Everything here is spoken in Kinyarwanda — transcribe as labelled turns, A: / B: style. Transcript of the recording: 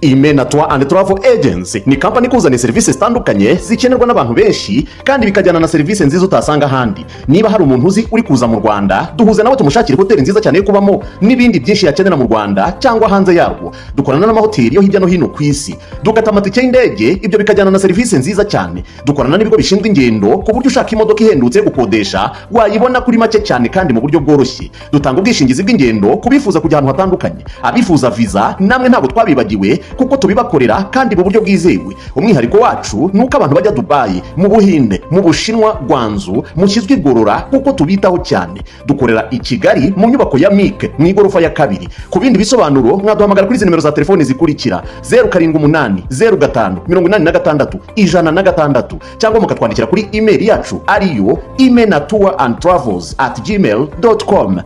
A: Imena Tour and Travel Agency ni kampani ikuzaniye serivisi zitandukanye zikenerwa n'abantu benshi, kandi bikajyana na serivisi nziza utasanga ahandi. Niba hari umuntu uzi uri kuza mu Rwanda, duhuze nawe tumushakire hoteli nziza cyane yo kubamo n'ibindi byinshi yakenera mu Rwanda cyangwa hanze yarwo. Dukorana n'amahoteli yo hirya no hino ku isi, dukata amatike y'indege, ibyo bikajyana na serivisi nziza cyane. Dukorana n'ibigo bishinzwe ingendo, ku buryo ushaka imodoka ihendutse yo gukodesha wayibona kuri make cyane kandi mu buryo bworoshye. Dutanga ubwishingizi bw'ingendo ku bifuza kujya ahantu hatandukanye. Abifuza viza namwe ntabwo twabibagiwe, kuko tubibakorera kandi mu buryo bwizewe. Umwihariko wacu ni uko abantu bajya Dubayi, mu Buhinde, mu Bushinwa, Guangzhou, mushyizwe igorora kuko tubitaho cyane. Dukorera i Kigali mu nyubako ya MIC, mu igorofa ya kabiri. Ku bindi bisobanuro mwaduhamagara kuri izi nimero za telefoni zikurikira: 0780586106, cyangwa mukatwandikira kuri imeri yacu ariyo imenatour and travels@gmail.com.